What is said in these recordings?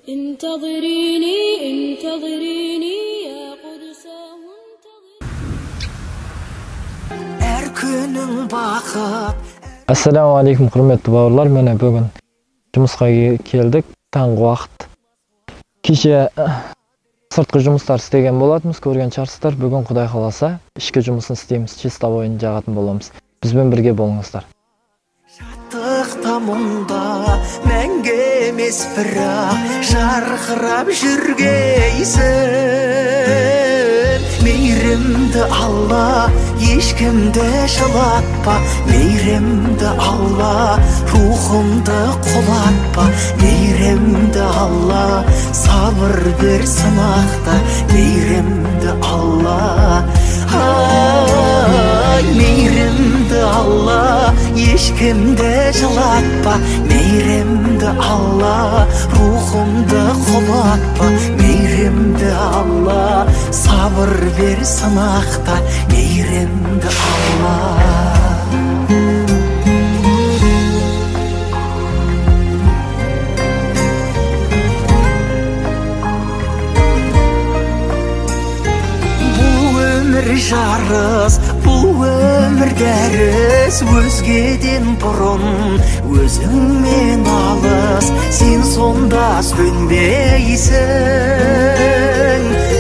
انتظريني انتظريني يا قدساه انتظريني. Әр күнің бақыт. Ассалаумағалейкум, құрметті бауырлар. Міне бүгін жұмысқа келдік, таңғы уақыт. Кеше сыртқы жұмыстар істеген болатынбыз, көрген шығарсыздар. Бүгін Құдай қаласа ішкі жұмысын істейміз, чистовойын жағатын боламыз. Бізбен бірге болыңыздар. Шаттықта мұнда мәңгі емес, бірақ жарқырап жүргейсің. Мейірімді Алла, ешкімді жылатпа. Мейірімді Алла, рухымды құлатпа. Мейірімді Алла, сабыр бер сынақта. Мейірімді Алла, ай, мейірімді Алла, ешкімді жылатпа. Мейірімді Алла, рухымды құлатпа. Мейірімді Алла, сабыр бер сынақта. Мейірімді Алла. Жарыс, бұл өмір дәріс, өзгеден бұрын өзіңмен алыс. Сен сонда сөнбейсің.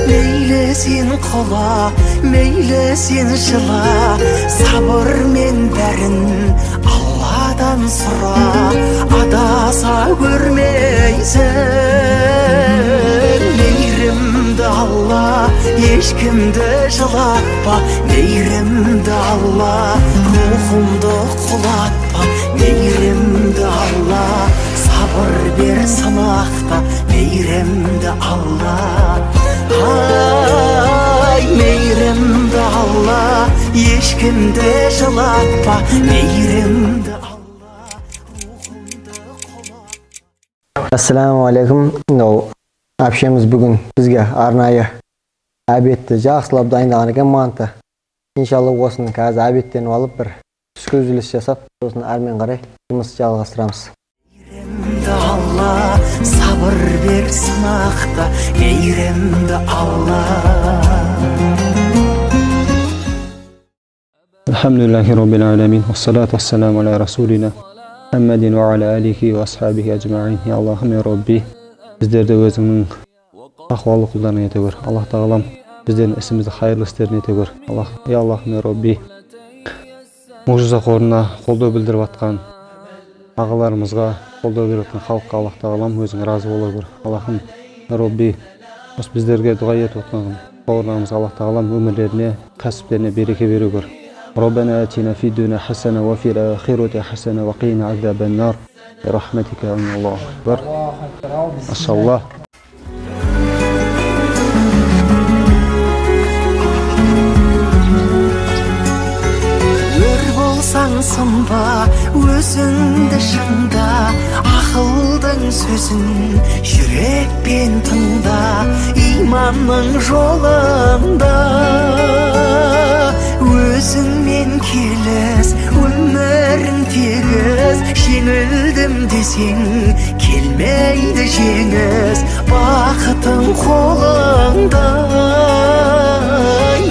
Мейлі сен құла, мейлі сен жыла, сабырмен бәрін Алладан сұра. Адаса көрмейсің. Мейірімді Алла, ешкімді жылатпа. Мейірімді Алла, рухымды құлатпа. Мейірімді Алла, сабыр бер сынақта. Мейірімді Алла, ай, мейірімді Алла, ешкімді жылатпа. Мейірімді Алла, рухымды құлатпа. Ассалаумағалейкум. Мынау әпшеміз бүгін бізге арнайы обедті жақсылап дайындаған екен, манты. Иншалла осыны қазір обедтен алып бір түскі үзіліс жасап, сосын әрмен қарай жұмыс жалғастырамыз. Мейірімді Алла, сабыр бер сынақта. Мейірімді Алла. Alhamdulillahi Rabbil alamin, wassalatu wassalamu ala rasulina Muhammadin wa ala alihi wa ashabihi ajma'in. Ya Allahım, ya Rabbi, біздерді өзіңнің тақуалы құлдарына ете көр. Аллах тағалам, біздердің ісімізді хайырлы істеріне ете көр. Аллах, я Аллахым, я Rabbi, мұғжиза қорына қолдау білдіріп атқан ағаларымызға, қолдау беріп атқан халыққа Аллах тағалам өзің разы бола көр. Аллахым, я Rabbi, осы біздерге дұға етіп атқан бауырларымызға Аллах тағалам өмірлеріне, кәсіптеріне береке бере көр. ربنا آتنا في الدنيا حسنة وفي الآخرة حسنة وقنا عذاب النار برحمتك يا الله أكبر. ما شاء الله. Өр болсаң сынба, өзіңді шыңда, ақылдың сөзін жүрекпен тыңда, иманның жолында. Өзіңмен келіс, өмірің тегіс, жеңілдім десең, келмейді жеңіс, бақытың қолыңда.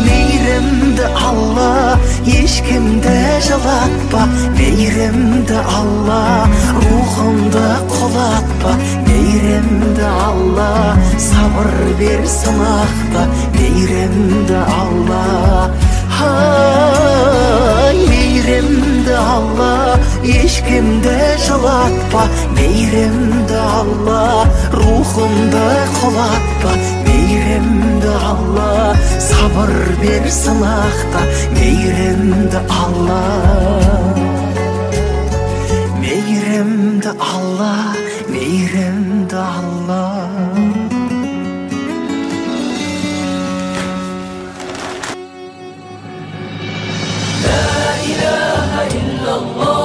Мейірімді Алла, ешкімді жылатпа. Мейірімді Алла, рухымды құлатпа. Мейірімді Алла, сабыр бер сынақта. Мейірімді Алла, ай, мейірімді Алла, ешкімді жылатпа. Мейірімді Алла, рухымды құлатпа. Мейірімді Алла, сабыр бер сынақта. Мейірімді Алла, мейірімді Алла, мейірімді Алла. La ilaha illallah.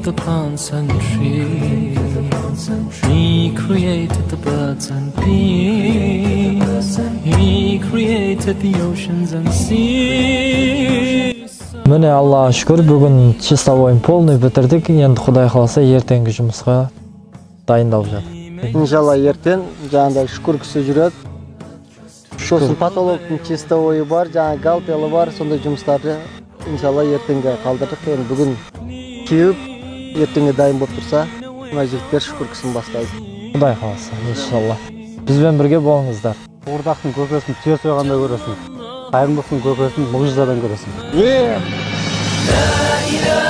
the plants and trees. He created the birds and bees. He created the oceans and seas. Міне, Аллаға шүкір, бүгін чистовойын полный бітірдік. Енді, Құдай қаласа, ертеңгі жұмысқа дайындалып жатыр. Иншалла, ертең жаңағыдай шкуркасы жүреді, сосын потолоктың чистовойы бар, жаңағы галтелі бар. Сондай жұмыстарды, иншалла, ертеңге қалдырдық. Енді бүгін кеуіп, ертеңге дайын болып тұрса, мына жігіттер шкуркасын бастайды. Құдай қаласа, иншалла, бізбен бірге болыңыздар. Қуырдақтың көкесін түйе сойғанда көресің, қайырымдылықтың көкесін мұғжизадан көресің. Е. لا إله